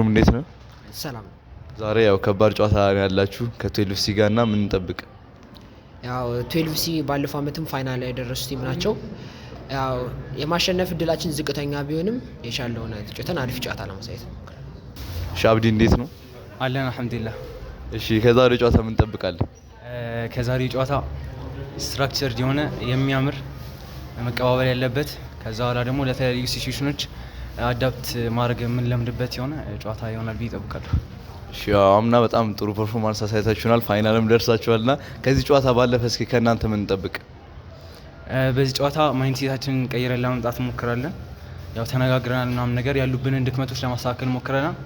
ግሩም፣ እንዴት ነው? ሰላም። ዛሬ ያው ከባድ ጨዋታ ነው ያላችሁ ከ12C ጋር እና ምን እንጠብቅ? ያው 12C ባለፈው አመትም final ላይ የደረሱ team ናቸው። ያው የማሸነፍ እድላችን ዝቅተኛ ቢሆንም የቻለውን ተጫውተን አሪፍ ጨዋታ ለማሳየት እንሞክራለን። እሺ አብዲ፣ እንዴት ነው? አለን፣ አልሐምዱሊላህ። እሺ፣ ከዛሬው ጨዋታ ምን እንጠብቃለን? ከዛሬው ጨዋታ structured የሆነ፣ የሚያምር መቀባበል ያለበት፣ ከዛ በኋላ ደግሞ ለተለያዩ situation ኖች adapt ማድረግ የምንለምድበት የሆነ ጨዋታ ይሆናል ብዬ እጠብቃለሁ። እሺ፣ ያው አምና በጣም ጥሩ performance አሳይታችሁናል፣ final ም ደርሳችኋልና ከዚህ ጨዋታ ባለፈ እስኪ ከእናንተ ምን እንጠብቅ? በዚህ ጨዋታ mindset ኣችንን ቀይረን ለመምጣት እንሞክራለን። ያው ተነጋግረናል ምናምን ነገር፣ ያሉብንን ድክመቶች ለማስተካከል ሞክረናል።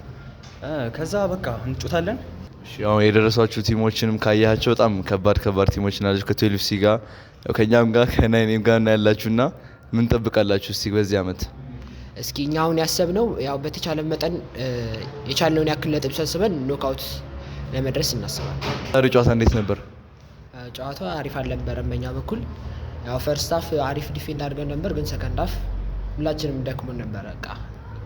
ከዛ በቃ እንጫወታለን። እሺ፣ ያው የደረሷችሁ team ኦችንም ካያቸው በጣም ከባድ ከባድ team ኦች ናቸው። ከ12C ጋር፣ ያው ከኛም ጋር፣ ከናይኔም ጋር እና ያላችሁና ምን እንጠብቃላችሁ እስቲ በዚህ አመት? እስኪ እኛ አሁን ያሰብነው ያው በተቻለ መጠን የቻልነውን ያክል ነጥብ ሰብስበን knockout ለመድረስ እናስባለን። ዛሬው ጨዋታ እንዴት ነበር? ጨዋታው አሪፍ አልነበረም በእኛ በኩል። ያው first half አሪፍ defend አድርገን ነበር፣ ግን second half ሁላችንም ደክሞን ነበረ በቃ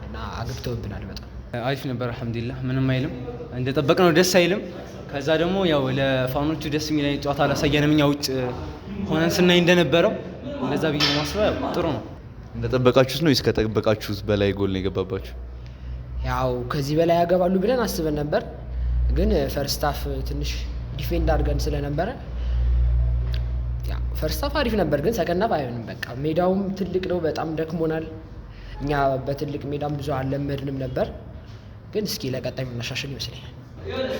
እና አግብተውብናል በጣም። አሪፍ ነበር፣ አልሐምዱሊላህ፣ ምንም አይልም። እንደጠበቅነው ደስ አይልም። ከዛ ደግሞ ያው ለ fan ኦቹ ደስ የሚል አይነት ጨዋታ አላሳየንም። እኛ ውጭ ሆነን ስናይ እንደነበረው እንደዛ ብዬ ማስበው ጥሩ ነው። እንደጠበቃችሁት ነው ወይስ ከጠበቃችሁት በላይ ጎል ነው የገባባችሁ? ያው ከዚህ በላይ ያገባሉ ብለን አስበን ነበር፣ ግን first half ትንሽ defend አድርገን ስለነበረ first half አሪፍ ነበር፣ ግን second half አይሆንም። በቃ ሜዳውም ትልቅ ነው፣ በጣም ደክሞናል። እኛ በትልቅ ሜዳም ብዙ አልለመድንም ነበር፣ ግን እስኪ ለቀጣይ የምናሻሽል ይመስለኛል።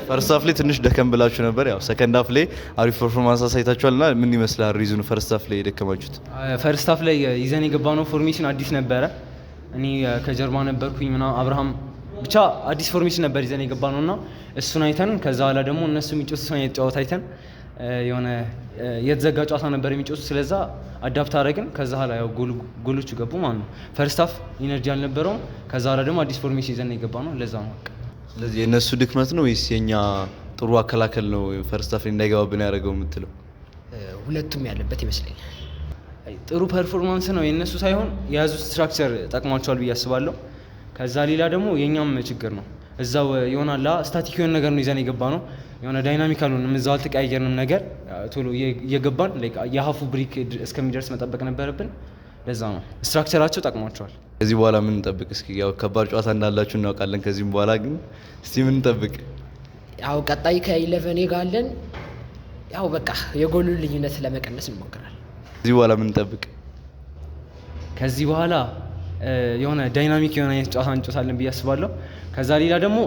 First half ላይ ትንሽ ደከም ብላችሁ ነበር። ያው second half ላይ አሪፍ performance አሳይታችኋል እና ምን ይመስላል reason ኑ first half ላይ የደከማችሁት? First half ላይ ይዘን የገባነው formation አዲስ ነበረ። እኔ ከጀርባ ነበርኩኝ ምናምን፣ አብርሃም፣ ብቻ አዲስ formation ነበር ይዘን የገባነው እና እሱን አይተን፣ ከዛ በኋላ ደግሞ እነሱ የሚጫወቱትን አይነት ጨዋታ አይተን፣ የሆነ የተዘጋ ጨዋታ ነበር የሚጫወቱት። ስለዛ adapt አደረግን። ከዛ በኋላ ያው ጎሎቹ ገቡ ማለት ነው። First half energy አልነበረውም። ከዛ በኋላ ደግሞ አዲስ formation ይዘን የገባነው። ለዛ ነው በቃ። ስለዚህ የእነሱ ድክመት ነው ወይስ የኛ ጥሩ አከላከል ነው first half ላይ እንዳይገባብን ያደረገው የምትለው? ሁለቱም ያለበት ይመስለኛል። ጥሩ performance ነው የእነሱ ሳይሆን የያዙት structure ጠቅሟቸዋል ብዬ አስባለሁ። ከዛ ሌላ ደግሞ የእኛም ችግር ነው። እዛው የሆነ static የሆነ ነገር ነው ይዘን የገባነው። የሆነ dynamic አልሆንም፣ እዛው አልተቀያየርንም ነገር፣ ቶሎ እየገባን የ half ኡ break እስከሚደርስ መጠበቅ ነበረብን። ለዛ ነው structure ኣቸው ጠቅሟቸዋል። ከዚህ በኋላ ምን እንጠብቅ? እስኪ ያው ከባድ ጨዋታ እንዳላችሁ እናውቃለን። ከዚህም በኋላ ግን እስቲ ምን እንጠብቅ? ያው ቀጣይ ከ11A ጋር አለን። ያው በቃ የጎሉን ልዩነት ለመቀነስ እንሞክራለን። ከዚህ በኋላ ምን እንጠብቅ? ከዚህ በኋላ የሆነ dynamic የሆነ አይነት ጨዋታ እንጫወታለን ብዬ አስባለሁ። ከዛ ሌላ ደግሞ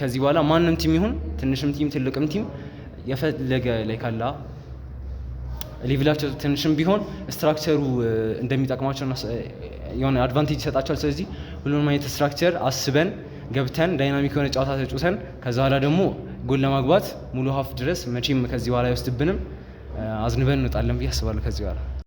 ከዚህ በኋላ ማንም team ይሁን፣ ትንሽም team ትልቅም team፣ የፈለገ ላይ ካላ level ኣቸው ትንሽም ቢሆን structure ኡ እንደሚጠቅማቸው የሆነ advantage ይሰጣቸዋል። ስለዚህ ሁሉንም አይነት structure አስበን ገብተን dynamic የሆነ ጨዋታ ተጫውተን ከዛ በኋላ ደግሞ ጎል ለማግባት ሙሉ half ድረስ መቼም ከዚህ በኋላ አይወስድብንም፣ አዝንበን እንወጣለን ብዬ አስባለሁ ከዚህ በኋላ።